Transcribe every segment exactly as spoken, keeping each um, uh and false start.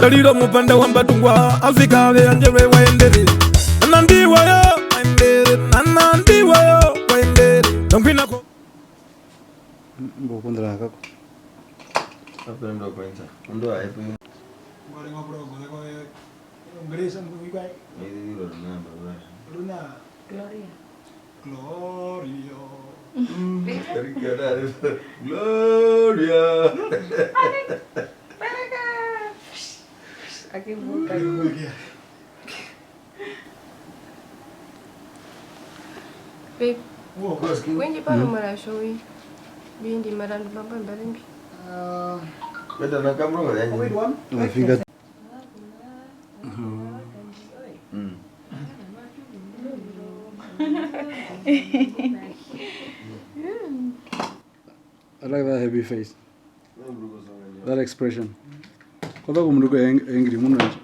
Riro mupanda wa mbatungwa, asika ve yandjerwe waendere. Nandi wayo, waendere, nandi wayo, waendere. Nongwina ko. Mbo kundra kako. Kapendo kwenta. Ndo aipo. Ngore ngapura ngore kwa. Ngore sa mbu kwa. Iri ro namba ba. Luna. Gloria. Gloria. Mm, Gloria. Gloria. Akevuka. Gloria. Babe, windji pano mara show. Bindi mara ndumba mbamba rimbi. Beta na kamera ngale yanyi. Wait, one. I think that. Mm. I like that happy face. That expression. Kwanza komundu ku ang-, angry, mundu wandje.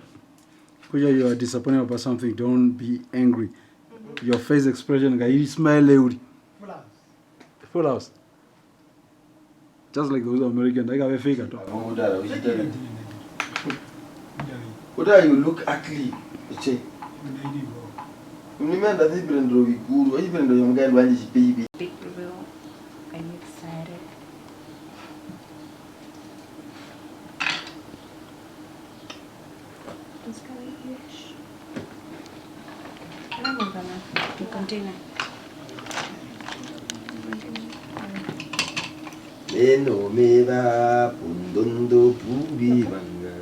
Kutja you are disappointed about something, don't be angry. Your face expression, kai smile uri. Full house. Just like those American, like, ave fake to. Kutara, you look ugly. Eche. Unimenda vibrando vikuru, vibrando yongai lwanje chipipi. Big reveal. I'm excited. It's gonna be huge. Vamos a ganar mi container. Eno me va pondondo pu vi vanga.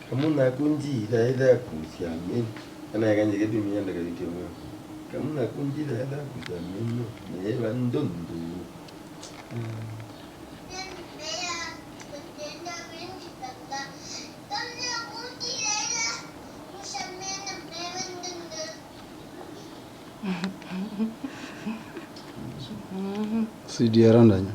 Kamuna kundjira eza kutja mena. Ana yakandje kepi minyanda kaviti omwe. Kamuna kundjira eza kutja mena. Me va ndondo. Mm. Sidi ya randanya.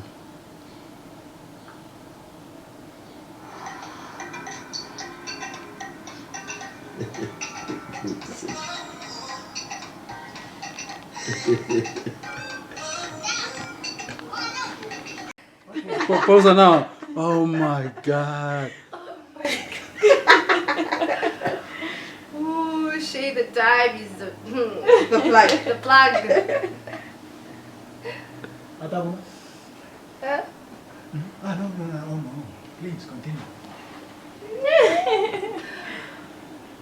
Pa-, pausa now. Oh my God. Ooh, shade the time is the, hmm. The plug. The plug. Huh? Ah, no, no, no, no, no. Please continue.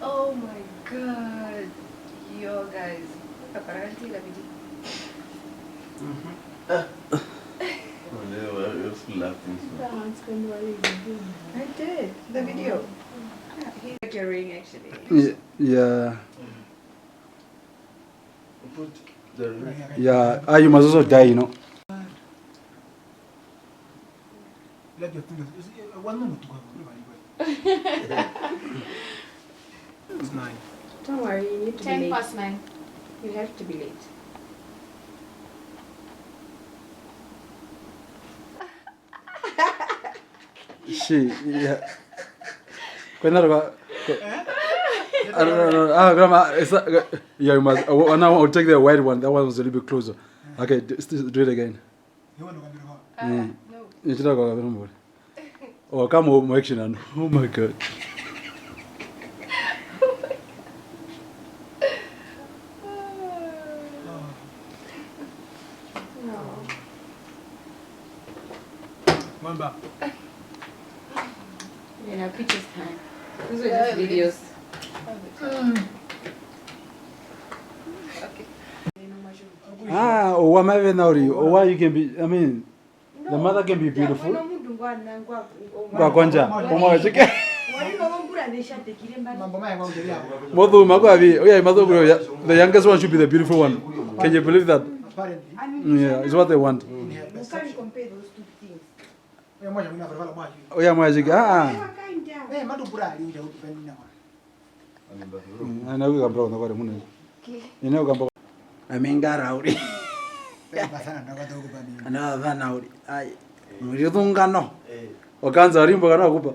Oh my God. Yo, guys. Kapara kanti la bidi. Mm-hmm. Ah. Oh, they were just laughing so. I did. The video. Yeah, he got your ring, actually. Yeah, yeah. Put the ring. Yeah, ah, you must also die, you know. Let your fingers. It's, uh, one minute to go. It's nine. Don't worry, you need to be late. Ten past nine. You have to be late. She, yeah. Kwenaro ka, ko-, I don't know, no, no. Ah, grandma, it's not, yeah, you must, uh, now I'll take the white one. That one was a little bit closer. Okay, do, do it again. Mm. Nitira kwa kabiri mbole. Oh, come on, mo action ano. Oh my God. Mamba. Yeah, pictures time. Those were just videos. Mm. Okay. Ah, owa mave na uri, owa you can be, I mean, the mother can be beautiful. Ngwa kondja, pomwe wa tjike. Mozu maku avi, oya mazo kuri, the youngest one should be the beautiful one. Can you believe that? Yeah, it's what they want. Oya mwa tjike, ah, ah. Mm, ana kukambira kuna kwari muna. Ina kukamba. Ami ngara uri. Ana vana uri. Ai. Muri zungano. Okanza rimbo kana kupa.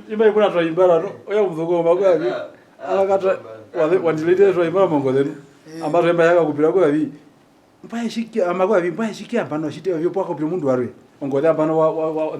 Imba ikuna twa imbara no. Oya muzungu maku avi. Ala kata. Wandilete twa imbara mongo zenu. Amba twa imba yaka kupira ku avi. Mbwae tjike, ama kwa vi, mbwae tjike nambano, tjite ovyo pwa kopire omundu warwe. Ongoze nambano wa, wa, wa,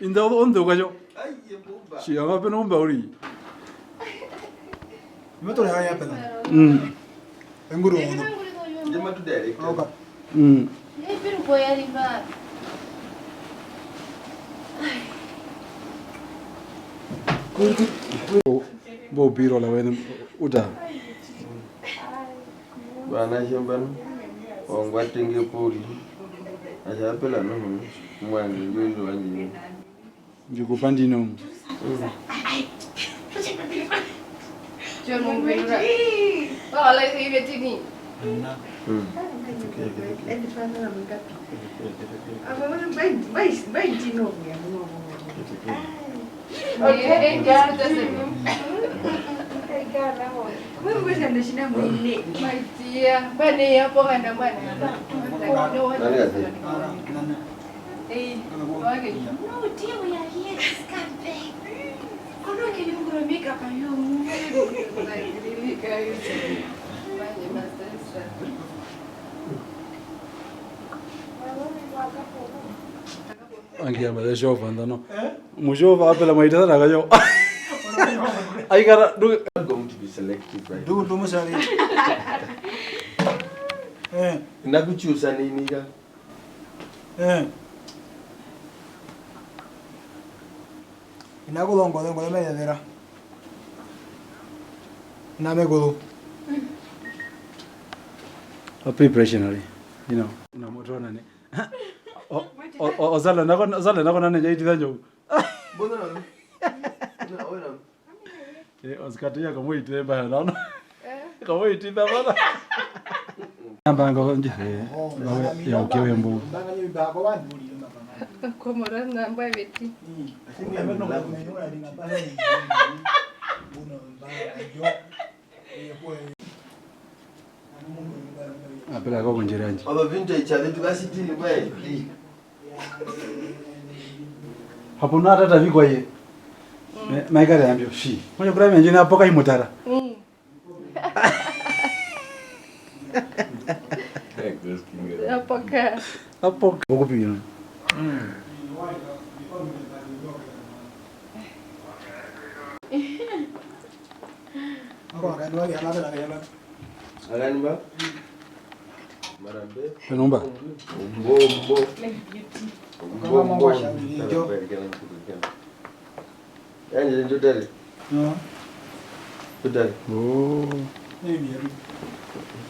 Inda o-, onde ukajo. Ai, ye mbumba. Tji, anga peno umba uri. Imatore haya pena. Mm. Enguru ono. Nje matu direct. Oka. Mm. Mbo upiro la wene uta. Bana shembano. Ongwatenge pori. Ashapela no. Mwange njo njo wanje. Ndikupa ndino. Hey, no, dear, we are here. Just come back. Kono ke ni nguro makeup ayo. Manje, Master Esther. Angia ma de shova ndano. Eh? Mushova apela maita sana kayo. Ai kara du. I'm going to be selective, right? Du, du musali. Eh. Nakuchusa nini ka? Eh. Ina kuzongo, zongo, yoma yevera. Ina mekuzu. O preparation ali, you know, una moto nane. O, o, o, ozala nako, ozala nako nane, jaiti zanjo. Bona. Na, ora. Eh, osikati ya kamuiti mba, no, no. Eh. Kamuiti mba, bana. Amba ngo nje, eh, bawe, ya ukewe mbu. Komora na mbwa beti. Apela ko kunjira nje. Aba vintage, abetu kasitini, bwa. Hapo na tata vikwaye. Mm. Me-, maikare ambio, shi. Mwenye kurame njina hapo kaimutara. Mm. Hapo ka. Hapo ka. Okupi, you know. Mm. Ako akandi wake, akandi wake, akandi. Akandi mba? Marambe. Penumba. Ombo, ombo. Ombo, ombo. Yanje ndjo tare. No. Tjo tare. Oh.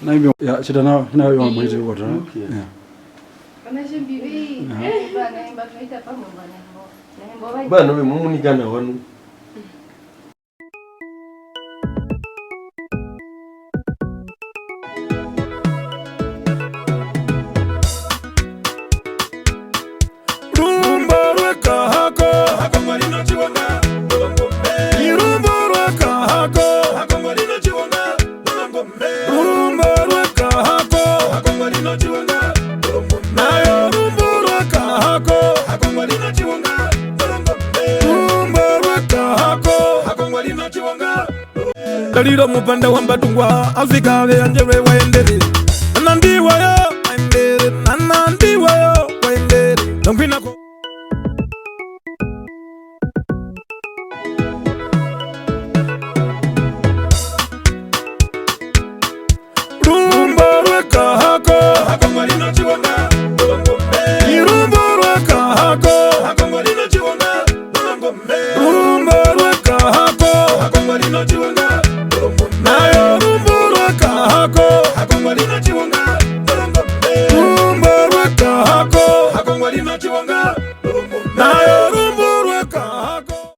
Naibi. Ya, chita nao, nao yo mwezi kwa tano. Okay. Ya. Kana shimbibi. Ya. Eh, bana, imba tuita pamwe bana. Bana, we mumunika na wanu. Rumbo rwa Kahako. Kahako ngwa rino chiwanga. Irumbo rwa Kahako. Kahako ngwa rino chiwanga. Rumbo rwa Kahako. Kahako ngwa rino chiwanga. Nayo rumbo rwa Kahako. Kahako ngwa rino chiwanga. Rumbo rwa Kahako. Kahako ngwa rino chiwanga. Tarira omupanda wa Mbatungwa, Afrika, veyanjerwe waendere.